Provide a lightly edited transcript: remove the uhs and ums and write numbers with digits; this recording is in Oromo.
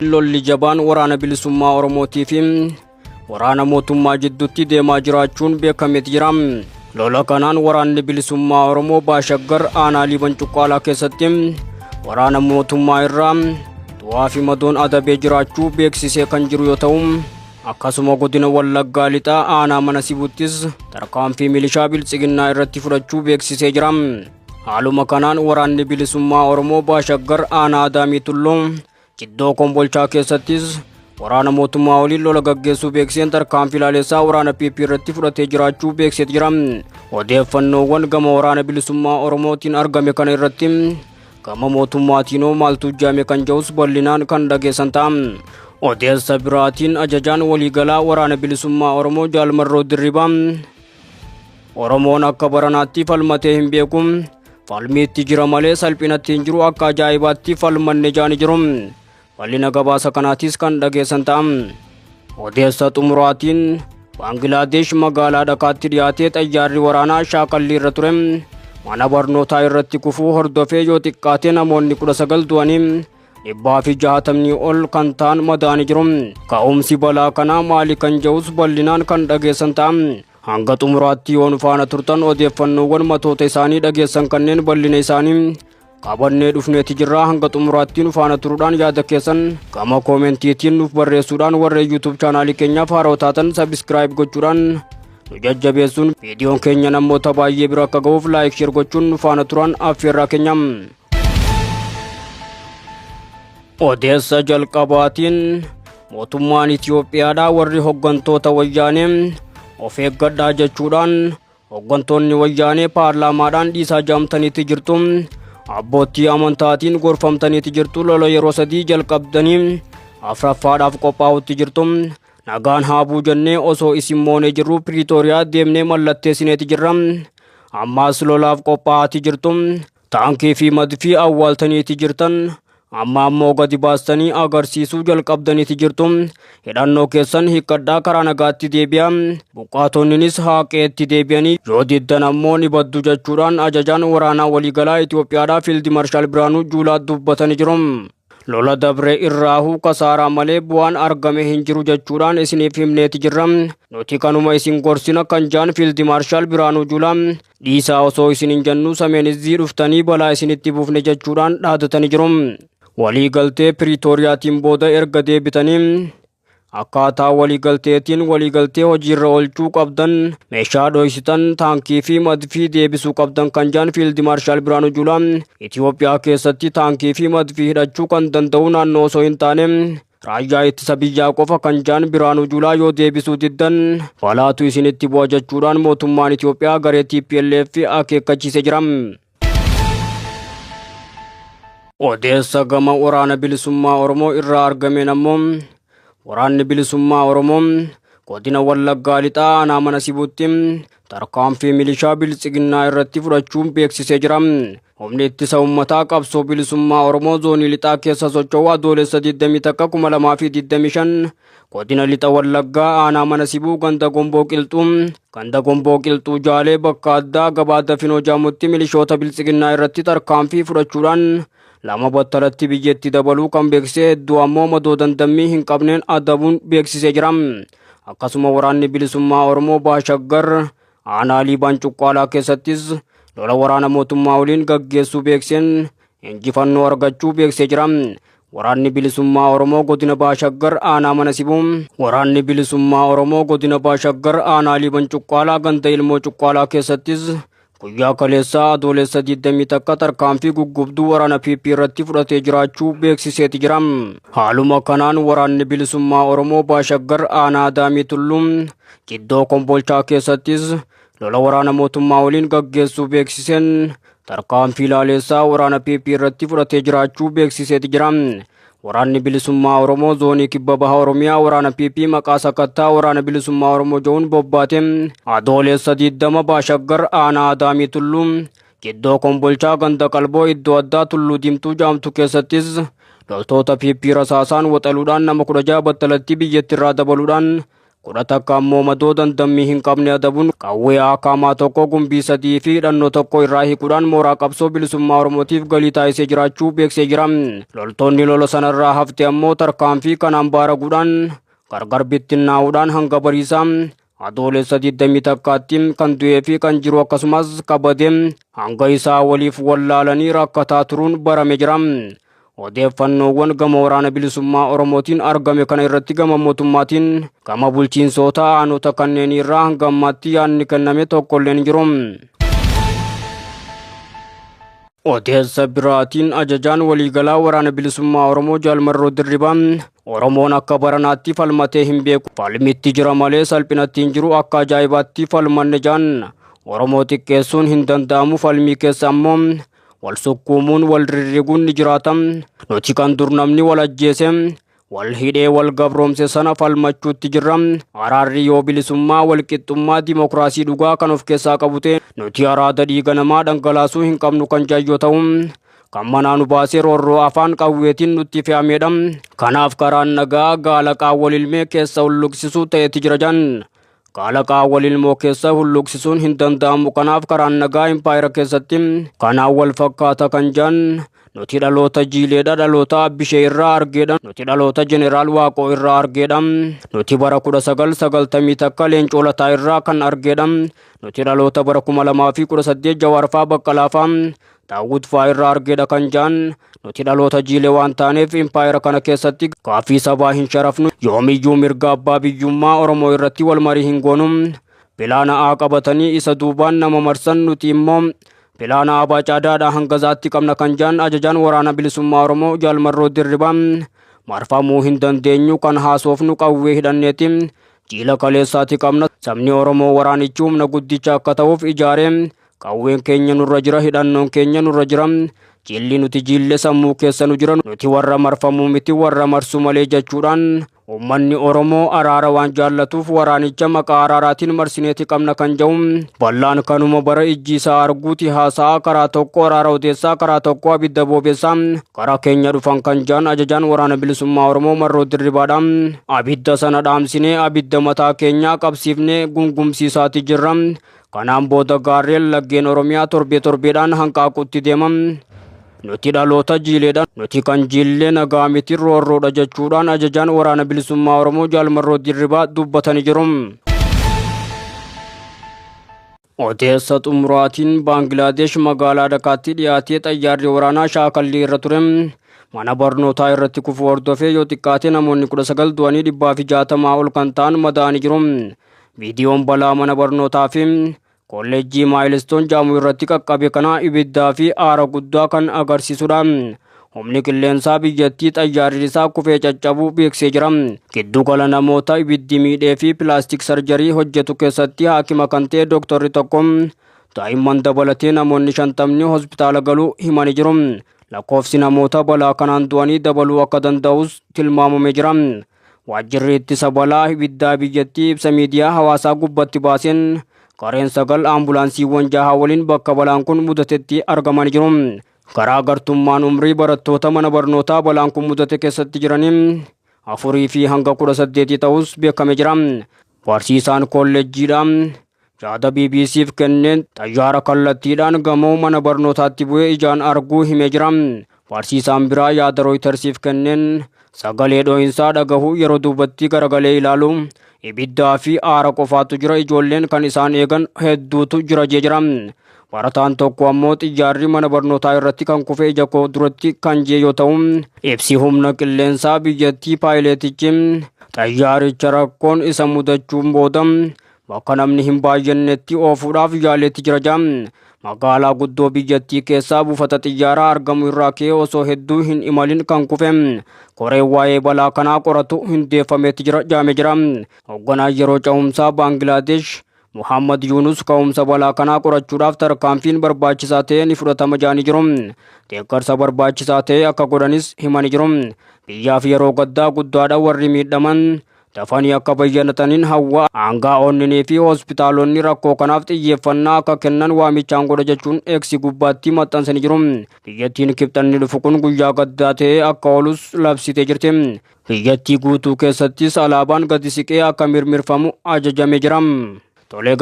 Lolli jabaan waraana bilisummaa Oromootii fi waraana mootummaa jidduutti deemaa jiraachuun beekameeti jira. Lola kanaan waraanni bilisummaa Oromoo Baashaggar aanaa Liiban Cuqqaalaa keessatti waraana mootummaa irraa du'aa fi madoon adabee jiraachuu beeksisee kan jiru yoo ta'u, akkasuma godina Wallaggaa Lixaa aanaa mana Sibuuttis tarkaanfii milishaa biltsiginnaa irratti fudhachuu beeksisee jira. Haaluma kanaan waraanni bilisummaa Oromoo Baashaggar aanaa Adaamii Tulluu Jiddoo Kombolchaa keessattis waraana mootummaa waliin lola gaggeessuu beeksiseen tarkaanfii laalessaa waraana PP irratti fudhatee jiraachuu beeksisee jira. Odeeffannoowwan gama waraana bilisummaa Oromootiin argame kana irratti gama mootummaatiinoo maaltu hojjame kan jedhus bal'inaan kan dhageessan ta'a. Odeessa biraatiin ajajaan waliigalaa waraana bilisummaa Oromoo Jaal Marroo Dirribaa Oromoon akka baranaatti falmatee hin beeku. Falmiitti jira malee salphinatti hin jiru akka ajaa'ibaatti falmanne jaani jiru. Bal'ina gabaasa kanaatis kan dhageessan ta'a. Odeessa xumuraatiin Baangilaadesh magaalaa Dhakaatti dhiyaatee xayyaarri waraanaa shaakallii irra ture. Mana barnootaa irratti kufuu hordofee yoo xiqqaate namoonni 19 du'anii 160 ol kan ta'an madaa'anii jiru. Ka'umsi balaa kanaa maali kan jedhus bal'inaan kan dhageessan ta'a. Hanga xumuraatti yoo nu faana turtan odeeffannoowwan matoota isaanii dhageessan kanneen bal'ina isaanii qabannee dhufneeti jirra. Hanga xumuraatti nu faana turuudhaan yaada keessan gama koomentiitiin nuuf barreessuudhaan warreen YouTube chaanaalii keenyaaf haarawaa taatan sabiskiraayib gochuudhaan nu jajjabeessuun viidiyoon keenya namoota baay'ee bira akka ga'uuf laayik sheer gochuun nu faana turan affeerraa keenya. Odeessa jalqabaatiin mootummaan Itiyoophiyaadhaa warri hoggantoota wayyaanee of eeggadhaa jechuudhaan hoggantoonni wayyaanee paarlaamaadhaan dhiisaa jaamtaniitti jirtu. Abbootii amantaatiin gorfamtaniitti jirtu lola yeroo sadii jalqabdanii afraffaadhaaf qophaa'utti jirtu. Nagaan haabuu jennee osoo isin moonee jirru Piriitooriyaa deemnee mallatteessineeti jirra. Ammaas lolaaf qophaa'aati jirtu. Taankii fi madfii awwaaltaniiti jirtan. Amma ammoo gadi baastanii agarsiisuu jalqabdaniiti jirtu. Hidhannoo keessan hiikkadhaa karaa nagaatti deebi'a. Buqqaatonninis haa qe'eetti deebi'anii yoo diddan ammoo ni baddu jechuudhaan ajajaan waraanaa waliigalaa Itoophiyaadhaa Fiildi Marshaal Biraanuu Juulaa dubbatanii jiru. Lola dabre irraahuu kasaaraa malee bu'aan argame hin jiru jechuudhaan isiniif himneeti jirra. Nuti kanuma isin gorsina kan jaan Fiildi Maarshaal Biraanuu Juulaa dhiisaa osoo isin hin jennuu Sameen Izzii dhuftanii balaa isinitti buufne jechuudhaan dhaadatanii jiru. Walii galtee Piriitooriyaatiin booda erga deebitanii Akkaataa waliigalteetiin waliigaltee hojiirra oolchuu qabdan, meeshaa dhoysitan, taankii fi madfii deebisuu qabdan kan jedhan Fiildi Maarshaal Biraanuu Juulaa, Itiyoophiyaa keessatti taankii fi madfii hidhachuu kan danda'u naannoo osoo hin taane raayyaa ittisa biyyaa qofa kan jedhan Biraanuu Juulaa yoo deebisuu diddan balaatu isinitti bu'a jechuudhaan mootummaan Itiyoophiyaa garee TPLF akeekkachiise jira. Odeessa gama waraana bilisummaa Oromoo irraa argameen ammoo waraanni bilisummaa Oromoo godina Wallaggaa Lixaa aanaa mana Sibuutti tarkaanfii milishaa biltsiginnaa irratti fudhachuun beeksisee jira. Humni ittisa uummataa qabsoo bilisummaa Oromoo zoonii lixaa keessa socho'u Adoolessa 21 2025 Godina Lixa Wallaggaa aanaa mana Sibuu ganda Gomboo Qilxuu ganda Gomboo Qilxuu Jaalee bakka addaa gabaa Dafinoo jedhamutti milishoota biltsiginnaa irratti tarkaanfii fudhachuudhaan lama battalatti biyyatti dabaluu kan beeksise hedduu ammoo madoo dandammii hin qabneen adabuun beeksisee jira. Akkasuma waraanni bilisummaa Oromoo Baha Shaggar aanaa Liibaan Cuqqaalaa keessattis lola waraana mootummaa waliin gaggeessuu beeksiseen injifannoo argachuu beeksisee jira. Waraanni Bilisummaa Oromoo Godina Baha Shaggar Aanaa Mana Sibuu Waraanni Bilisummaa Oromoo Godina Baha Shaggar Aanaa Liiban Cuqqaalaa ganda Ilmoo Cuqqaalaa keessattis guyyaa kaleessaa Adoolessa 21 tarkaanfii guggubduu waraana PP irratti fudhatee jiraachuu beeksiseeti jira. Haaluma kanaan waraanni Bilisummaa Oromoo Baha Shaggar Aanaa Adaamii Tulluu Jiddoo Kombolchaa keessattis lola waraana mootummaa waliin gaggeessuu beeksiseen tarkaanfii laaleessaa waraana PP irratti fudhatee jiraachuu beeksiseeti jira. Waraanni Bilisummaa Oromoo zoonii kibba baha Oromiyaa waraana PP maqaa sakattaa waraana Bilisummaa Oromoo jedhuun bobbaate Adoolessa 20 Baashaggar aanaa Adaamii Tulluu Giddoo Kombolchaa ganda Qalboo iddoo addaa Tulluu Diimtuu jedhamtu keessattis loltoota PP rasaasaan waxaluudhaan nama 16 battalatti biyyatti irraa dabaluudhaan 11 ammoo madoo dandammii hin qabne adabuun qawwee akaamaa 1 gumbii 3 fi hidhannoo 1 irraa hiikuudhaan mooraa qabsoo bilisummaa Oromootiif galii taasisee jiraachuu beeksisee jira. Loltoonni lola sanarraa hafte ammoo tarkaanfii kanaan baaraguudhaan gargar bittinnaa'uudhaan hanga bariisaa Adoolessa 21tti kan du'ee fi kan jiru akkasumas kabade hanga isaa waliif wallaalanii rakkataa turuun barame jira. Odeeffannoowwan gama waraana bilisummaa Oromootiin argame kana irratti gama mootummaatiin gama bulchiinsoota aanota kanneen irraa hanga ammaatti yaadni kenname tokkolleen hin jiru. Odeessa biraatiin ajajaan waliigalaa waraana bilisummaa Oromoo Jaal Marroo Dirribaa Oromoon akka baranaatti falmatee hin beeku. Falmitti jira malee salphinatti hin jiru, akka ajaa'ibaatti falmanne jaan. Oromoo xiqqeessuun hin danda'amu, falmii keessa ammoo wal sukkuumuun wal rirriguun ni jiraata. Nuti kan dur namni wal ajjeese, wal hidhee wal gabroomse sana falmachuutti jirra. Araarri yoo bilisummaa, wal qixxummaa, dimokiraasii dhugaa kan of keessaa qabu ta'e, nuti araada dhiiga namaa dhangalaasuu hin qabnu kan jedhan yoo ta'u, kan manaa nu baasee roorroo afaan qawweetiin nutti fe'ameedha. Kanaaf karaan nagaa gaala qaawwal ilmee keessa hulluqsisuu ta'eeti jira jedhan. Gaala qaawwal ilmoo keessa hulluqsisuun hin danda'amu, kanaaf karaan nagaa impaayera keessatti kanaan wal fakkaata kan jedhan. Nuti dhaloota jiileedha, dhaloota Abbishee irraa argeedha, nuti dhaloota Jeneraal Waaqoo irraa argeedha, nuti bara 1991 Leencoo Lataa irraa kan argeedha, nuti dhaloota bara 2018 Jawaarfaa Baqqalaafaa Daawwit faa irraa argeedha kan jedhan. Nuti dhaloota jiilee waan taaneef impaayera kana keessatti gaaffii sabaa hin sharafnu, yoomiyyuu mirga abbaa biyyummaa Oromoo irratti wal marii hin goonu. Pilaana A qabatanii isa duubaan nama marsan, nuti immoo pilaana Abaa Caadaadha hanga zaatti qabna kan jedhan ajajaan waraana bilisummaa Oromoo Jaal Marroo Dirribaa, marfamuu hin dandeenyu, kan haasofnu qawwee hidhanneeti, jiila kaleessaati qabna, sabni Oromoo waraanichi humna guddicha akka ta'uuf ijaaree, qawween keenya nurra jira, hidhannoon keenya nurra jira, jilli nuti jille sammuu keessa nu jira, nuti warra marfamuu miti, warra marsu malee jechuudhaan, uummanni Oromoo araara waan jaallatuuf waraanicha maqaa araaraatiin marsineeti qabna kan jedhu. Bal'aan kanuma bara ijji isaa arguuti haasa'a, karaa tokko araara odeessaa, karaa tokko abidda boobeessaa karaa keenya dhufan kan jedhan ajajaan waraana bilisummaa Oromoo Marroo Dirribaadha. Abidda sana dhaamsinee abidda mataa keenyaa qabsiifnee gungumsiisaati jirra. Kanaan booda gaarreen laggeen Oromiyaa torbee torbeedhaan hanqaaquutti deeman. Nuti dhaloota jiileedha. Nuti kan jiillee nagaa miti, roorroodha jechuudhaan ajajaan waraana bilisummaa Oromoo Jaal Marroo Dirribaa dubbatanii jiru. Odeessa xumuraatiin Baangilaadesh magaalaa Dhakaatti dhiyaatee xayyaarri waraanaa shaakallii irra ture mana barnootaa irratti kufuu hordofee yoo xiqqaate namoonni 19 du'anii 160 ol kan ta'an madaa'anii jiru. Viidiyoon balaa mana barnootaa fi kolleejjii Maayilistoon jedhamu irratti qaqqabe kana ibiddaa fi aara guddaa kan agarsiisudha. Humni qilleensaa biyyattii xayyaarri isaa kufee caccabuu beeksisee jira. Giddugala namoota ibiddi miidhee fi pilaastik sarjarii hojjetu keessatti haakima kan ta'e dooktorri tokko daa'imman dabalatee namoonni 50 hospitaala galuu himanii jiru. Lakkoofsi namoota balaa kanaan du'anii dabaluu akka danda'us tilmaamamee jira. Waajjirri ittisa balaa ibiddaa biyyattii ibsa miidiyaa hawaasaa gubbatti baaseen gareen 9 ambulaansiiwwan jaha waliin bakka balaan kun mudatetti argamanii jiru. Garaa gartummaan umrii barattoota mana barnootaa balaan kun mudate keessatti jiranii 4 fi hanga 18 ta'us beekamee jira. Barsiisaan kolleejjiidha. Yaada BBCf kenneen xayyaara kallattiidhaan gamoo mana barnootaatti bu'ee ijaan arguu himee jira. Barsiisaan biraa yaada Rooyitersiif kenneen sagalee dho'insaa dhagahuu yeroo duubatti garagalee ilaalu ibiddaa fi aara qofaatu jira, ijoolleen kan isaan eegan hedduutu jira jee jira. Barataan tokko ammoo xiyyaarri mana barnootaa irratti kan kufe ija koo duratti kan jee yoo ta'u, ibsi humna qilleensaa biyyattii paayileetichi xayyaaricha rakkoon isa mudachuun booda bakka namni hin baay'annetti oofuudhaaf yaaleetti jira jaa. Magaalaa guddoo biyyattii keessaa buufata xiyyaaraa argamu irraa ka'ee osoo hedduu hin imalin kan kufe. Koreen waa'ee balaa kanaa qoratu hundeeffameetti jira jaame jira. Hoogganaan yeroo cehumsaa Baangilaadesh Muhammad Yunus ka'umsa balaa kanaa qorachuudhaaf tarkaanfiin barbaachisaa ta'e ni fudhatama jaanii jiru. Deeggarsa barbaachisaa ta'e akka godhanis himanii jiru. Biyyaaf yeroo gaddaa guddaadha, warri miidhaman Dafanii akka bayyanataniin hawwa. Aangaa'onnii fi hospitaalonni rakkoo kanaaf xiyyeeffannaa akka kennan waamichaan godha jechuun X gubbaatti maxxansanii jiru. Biyyattiin Kibxanni dhufu kun guyyaa gaddaa ta'ee akka oolus labsitee jirti. Biyyattii guutuu keessattis alaabaan gadi siqee akka mirmirfamu ajajamee jira. Tolee.